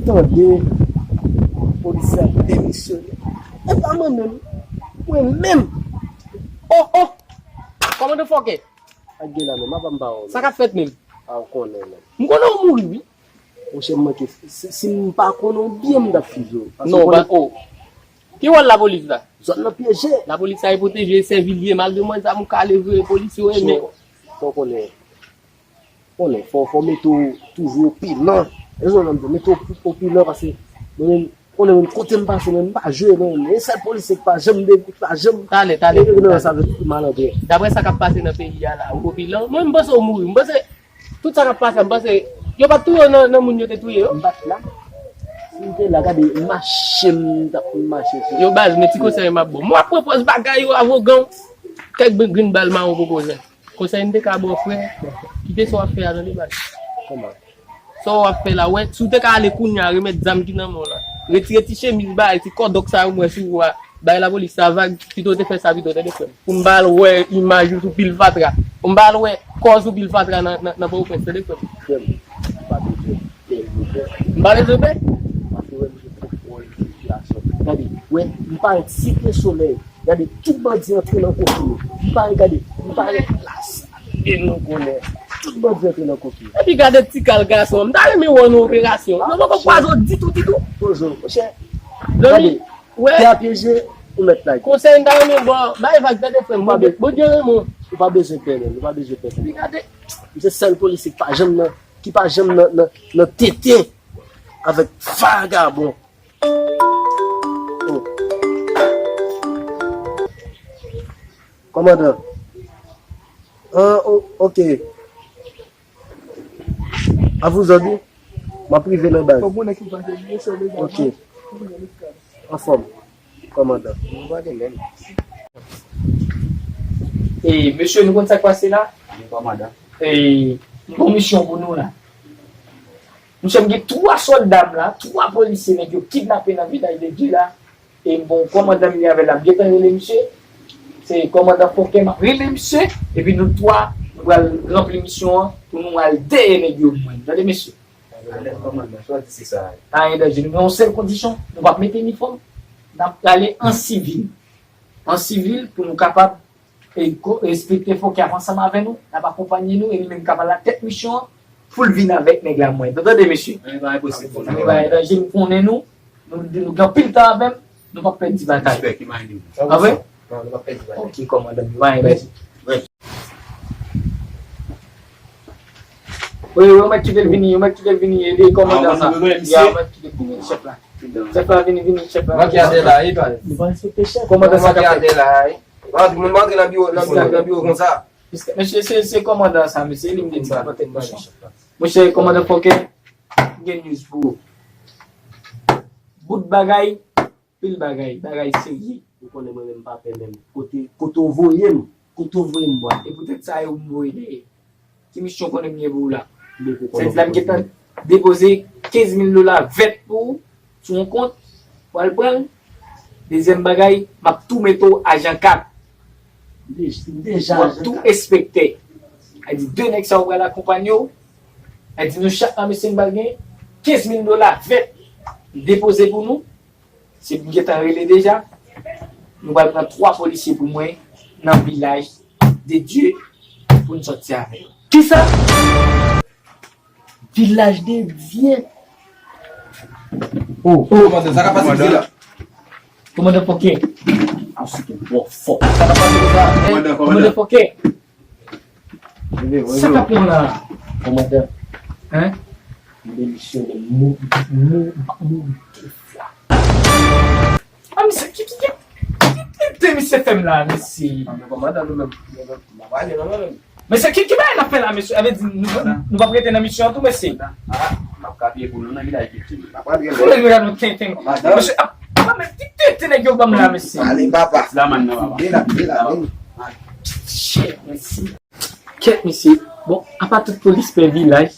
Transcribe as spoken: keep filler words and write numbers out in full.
Tande, polisye ap demisyone. E pa mwen menm. Mwen menm. Oh, oh! Kòmandan Fòkè! Ak gen la menm, apa m pa wè w menm? Sa k ap fèt menm? A, w konnen menm. M konnen w mouri, wi. Monchè, m manke, si, si m pa konnen w byen, m t ap fizye w. Paske w konnen, oh. Ki wòl lapolis la? Zòn nan pyeje. Lapolis sa e pwoteje, e sèvi l ye, malgre mwen zam ou kale vre, polis yo renmen. Fò w konnen. Konnen, fò, fò mete w toujou opilan. E zòn nan mete w opilan paske mwen menm, konnen menm kote m pase, mwen m pa jwe non. E sèl polisye ki pa janm de, ki pa janm. Talè, talè. Nan sa vle tout malandren. Daprè sa k ap pase nan peyi a la, ou opilan. Mwen m panse w mouri. M panse tout sa k ap pase a, m panse yo pa t touye w nan, nan moun yo te touye yo. M pa t la. Si m te la, gade, mache m t ap mache sou. Yo baz, men ti konsèy m ap ba w. Mwen ap pran pòz bagay yo, avogan w. Kèk grenn bal mawon poko zen. Konsèy m te ka ba w, frè, kite sa w ap fè a, tande baz. Kòman? Sa w ap fè la, wè, si w te ka ale kounye a, remèt zam ki nan men w la. Retire ti chemiz, bagay, ti kòdòk sa yo m wè sou ou a, bay lapolis sa vag, pito w te fè sa pito, tande frè m. Pou m pa al wè imaj ou sou pil fatra. Pou m pa al wè kò w sou pil fatra nan, nan, nan Pòtoprens, tande frè m. Frè m, ou pa bezwen pè, ou pè. M pa bezwen pè? Paske wè m gen kontwòl sitiyasyon. Gade, wè, m parèt Site Solèy. Gade, tout bandi antre nan koki yo. M parèt, gade, m parèt plas. E nou konnen, tout bandi antre nan koki yo. Epi gade ti kal gason an. M ta renmen wè w nan operasyon. Yo poko kwaze w ditou, ditou. Poze w, monchè. Zanmi, gade, wè. Tè a pyeje, ou mèt lage. Konsèy m ta renmen ba w, bay vag, tande frè m. Bondye, Bondye renmen w. Ou pa bezwen pè, menm. Ou pa bezwen pè. Epi gade. M se sèl polisye ki pa janm nan, ki pa janm nan, nan, nan tenten avèk vagabon. Oh. Kòmandan. Ah, o-, ok. A vous ordres, wi. M ap rive nan baz. Ok. Anfòm, kòmandan. E, mesye, nou konn sa k pase la? Wi, kòmandan. E, m gon misyon pou nou la. Mesye, m gen twa sòlda m la, twa polisye nèg yo kidnape nan Vilaj de Dye la. E m gon kòmandan m ye avè l la, m gentan rele misye. Se kòmandan Fòkè m ap rele misye. Epi nou twa, nou pral ranpli misyon an pou nou al dèyè nèg yo mwen. Tande mesye. Alèz kòmandan, sa w di se sa. Pa gen danje, nou gen yon sèl kondisyon, nou p ap mete inifòm. N ap prale an sivil. An sivil pou nou kapab e ko-, respekte Fòkè ap ansanm avè nou, l ap akonpanye nou, e li menm k ap alatèt misyon an, pou l vin avèk nèg la mwen. Nou tande, mesye? Anyen pa enposib pou nou. Anyen pa gen danje, m konnen nou. Nou, nou gen anpil tan avè m, nou p ap pèdi batay. Respè ki mande w. A vre? Non, nou p ap pèdi batay. Ok, kòmandan, nou pa gen danje. Wi, wi, yo mèt kite l vini, yo mèt kite l vini, ede kòmandan sa. Ya, yo mèt kite l vini, chèf la. Chèf la, vini, vini, chèf la. Manke atè la, wi, pale. Nou pa respekte chèf. Kòmandan sa k ap fèt. Manke atè la, wi. Pa di moun pa antre nan biwo, nan biwo, nan biwo konsa. Mesye, se, se kòmandan sa, mesye, li m te di sa nan tèt mwen. Monchè, kòmandan Fòkè, m gen news pou ou. Bout bagay, pil bagay, bagay serye. Ou konnen mwen menm m pa pè menm. Kote, kote w voye m, kote w voye m, bwa. E poutèt sa yo m voye dèyè. Ki misyon konnen m gen pou ou la? Sa vle di la m gentan depoze kenz mil dola vèt pou ou sou yon kont, w al pran l. Dezyèm bagay, m ap tou mete w ajan kat. Deja, w ap tou enspektè. A di de nèg sa yo pral akonpanye w. A di nou chak nan mesye n pral gen kenz mil dola vèt depoze pou nou. Se m gentan rele deja. Nou pral pran twa polisye pou mwen nan Vilaj de Dye pou n sòti avè yo. Kisa? Vilaj de Dye. Oh, oh. Kòmandan, sa k ap pase la? Kòmandan Fòkè. Ap site twò fò. Sa k ap pase la? Kòmandan, kòmandan Fòkè. Sa k ap pran la? Kòmandan. Hein? Demisyon de mou, mou, mou, de fwa. A, mesye, ki, ki, ki, ki, ki, ki misye fè m la, mesye? A, men kòmandan, nou menm, nou menm, nou pa pale, non, nou menm. Mesye, ki, ki bagay n ap fè la, mesye? Sa vle di, nou, nou, nou p ap rete nan misyon an tou, mesye? A, m ap kapiye pou nou nan vilaj de Dye. N ap pale. Pou nou gade nou tenten. Kòmandan. Mesye, a, a, men ki tenten nèg yo ban m la, mesye? Ale, papa. Vin la, vin la, vin. Shit, mesye. Kèt, mesye. Bon, apa tout polis pè vilaj.